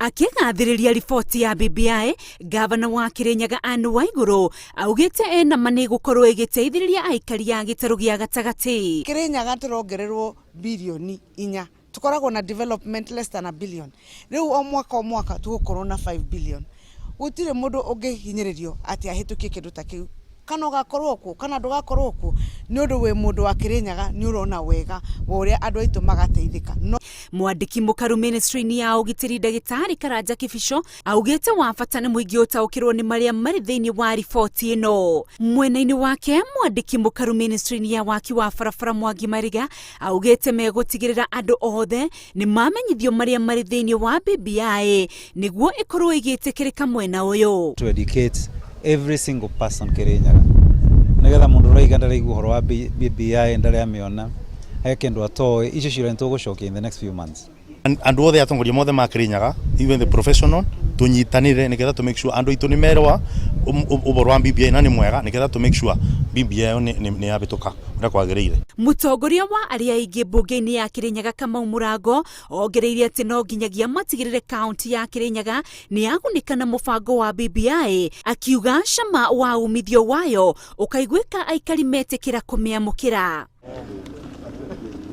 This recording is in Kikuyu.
Akĩgathĩrĩria riboti ya BBI, ngavana wa Kirinyaga Anne Waiguru augĩte ena ma nĩ ĩgũkorwo ĩgĩteithĩrĩria aikari a gĩtarũ gĩa gatagatĩ. Kirinyaga tũrongererwo birioni 4. Tũkoragwo na development less than a billion. Rĩu o mwaka o mwaka tũgũkorwo na 5 billion. Gũtirĩ mũndũ ũngĩhinyĩrĩrio atĩ ahĩtũkie kĩndũ ta kĩu, kana ũgakorwo kuo kana ndũgakorwo kuo, nĩ ũndũ wĩ mũndũ wa Kirinyaga, nĩ ũrona wega wa ũrĩa andũ aitũ magateithĩka no. Mwandĩki mũkaru ministry-inĩ ya ũgitĩri, ndagĩtarĩ Karanja Kibicho, augĩte wa bata nĩ mũingĩ ũtaũkĩrwo nĩ marĩa marĩ thĩinĩ wa riboti ĩno. Mwena-inĩ wake, mwandĩki mũkaru ministry-inĩ ya waki wa barabara, Mwangi Mariga, augĩte megũtigĩrĩra andũ othe nĩ mamenyithio marĩa marĩ thĩinĩ wa BBI nĩguo ĩkorwo ĩgĩtĩkĩrĩka mwena ũyũ. To educate every single person Kirinyaga, nigetha mundu uraiga ndaraigua uhoro wa BBI, ndaramĩona, he kindu atoĩ, icio ciũria nĩtũgũcokia in the next few months. Andu othe, atongoria mothe ma Kirinyaga, even the professional, tunyitanire nigetha to make sure andu aitu ni merwa ũhoro wa BBI na nĩ mwega, nigetha to make sure BBI ĩyo nĩ yahĩtũka ũrĩa kwagĩrĩire. Mũtongoria wa arĩa aingĩ mbunge-inĩ ya Kirinyaga, Kamau Mũrango, ongereire atĩ no nginyagia matigĩrĩre kaunti ya Kirinyaga nĩ yagunĩka na mũbango wa BBI, akiuga cama wa umithio wayo ũkaiguĩka aikari metĩkĩra kũmĩamũkĩra.